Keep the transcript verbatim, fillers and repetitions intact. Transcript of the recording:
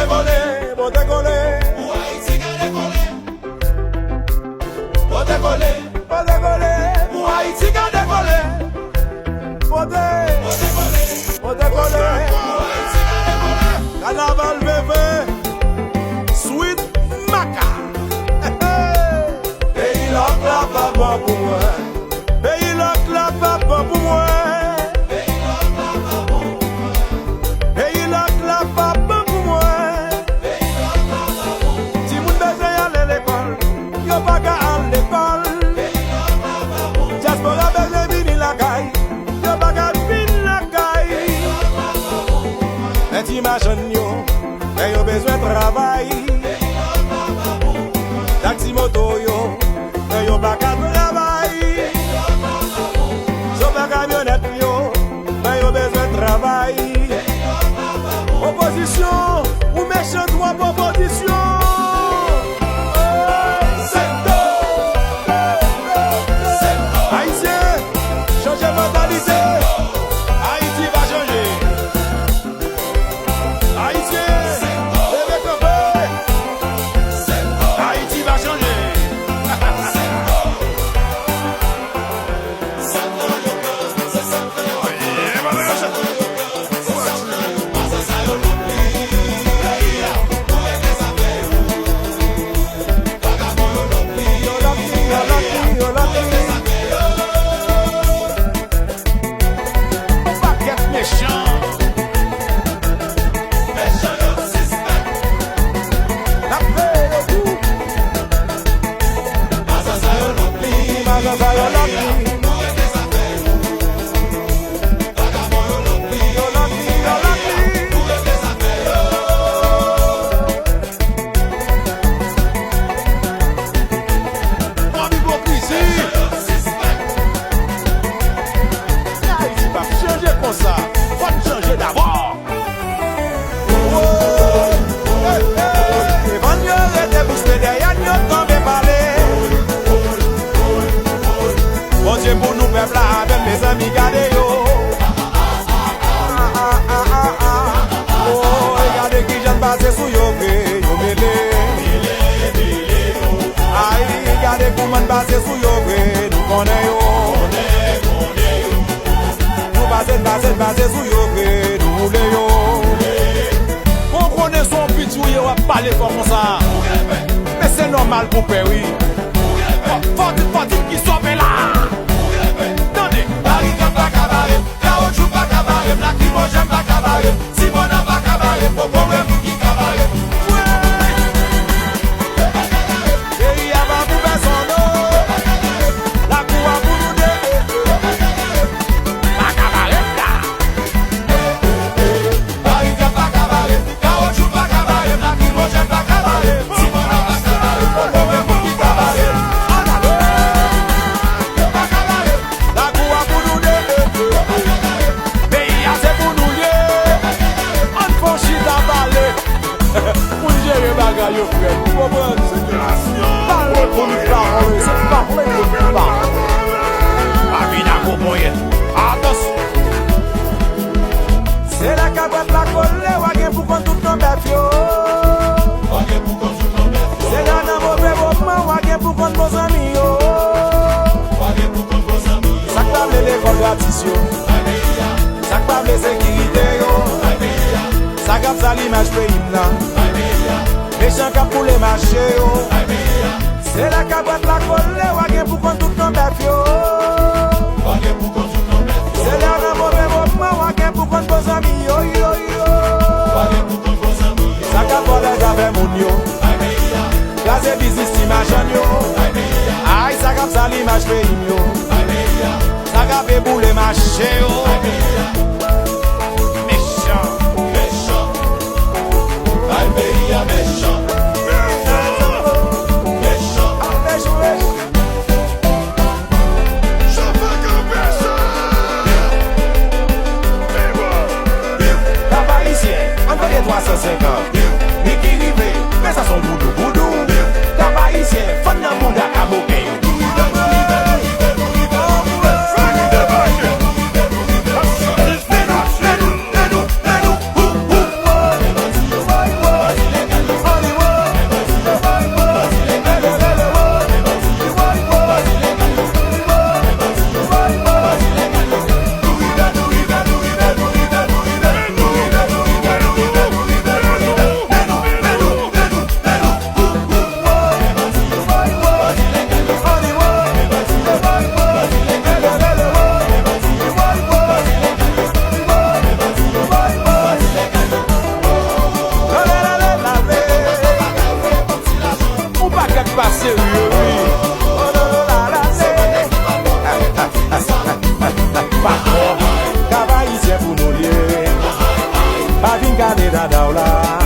Kole, pote kole. Pou Ayiti ka dekole. Pote kole. Pote kole. Pou Ayiti ka dekole. Pote. Pote kole. Pote kole. Pou Ayiti ka dekole. Kanaval Veve. Sweet Maka. Peyi lòk la pa bon pou mwen. Peyi lòk la pa bon pou mwen. Peyi lòk la pa bon pou mwen. Timoun bezwen ale lekòl, yo pa ka al lekòl. Dyaspora bezwen vini lakay, yo pa ka vin lakay. Men ti machann yo, men yo bezwen travay. Taksi moto yo, men yo pa ka travay. Chofè kamyonèt yo, men yo bezwen travay. Opozisyon, ou mechan twòp, opozisyon. Ayisyen, chanje mantalite. Ayiti va chanje. Ayisyen, leve kanpe! Ayiti va chanje! Yon pakèt mechan. Mechan yo sispèk. N ap peye yo tou. Masansa yo lòk li. Masansa yo lòk li. Pou regle zafè yo. Vagabon yo lòk li. Yo lòk li, yo lòk li. Pou regle zafè yo. Twòp ipokrizi. Ayiti p ap chanje konsa. Fò n chanje dabò. Devan n yo rete bouch be, dèyè n yo tonbe pale. Bondye pou nou pèp la avè m, mezanmi, gade yo. Ah, ah, ah, ah, ah. Woy, gade kijan n pase sou yo vre, yo mele. Ay, gade kouman n pase sou yo vre, nou konnen yo. Nou pase, n pase, n pase sou yo vre, nou woule yo. Bon, konnen se yon piti ou ye, w ap pale fò konsa. Men se nòmal pou pè, wi. Fò, fò, fò di ki sove la. Tande. Barikad pa ka bare m, kawotchou pa ka bare m, lakrimojèn pa ka bare m, sibona pa ka bare m, popo wè moun ki ka bare m. Peyi a pa pou pèsonn, non. Lakou a pou nou de. Pa ka bare m la. Barikad pa ka bare m, kawotchou pa ka bare m, lakrimojèn pa ka bare m, sibona pa ka bare m, popo wè moun ki ka bare m. Ann ale. Yo pa ka bare m. Lakou a pou nou de. Peyi a se pou nou l ye. Ann fè yon chita pale. Pou n jere bagay yo, frè. Ou konprann? Pale pou nou pale, se pa pale pou nou pale. Pa vin ak gwo ponyèt. Atansyon. Se lè kabrèt la kole, w a gen pou konn tout non bèf yo. Se lè nan move moman, w a gen pou konn bon zanmi yo. Sa k pa vle lekòl gratis yo. Sa k pa vle sekirite yo. Sa k ap sal imaj peyi m nan. Mechan k ap boule mache yo. Se lè kabrèt la kole, w a gen pou konn tout non bèf yo. Se lè nan move moman, w a gen pou konn bon zanmi yo, yo, yo. Sa k ap vòlè zafè moun yo. Kraze biznis ti machann yo. Ay, sa k ap sal imaj peyi m yo. Sa k ap boule mache yo. Mechan. Mechan. Bay peyi a mechan. Mechan. Mechan. Chofè kanpe sa! Viva! Pèp ayisyen, ann fè de twa san senk an. Niki rive, men sa se yon voudou, voudou. Pèp ayisyen, fann nan bouda kaboken yo. Dada w la.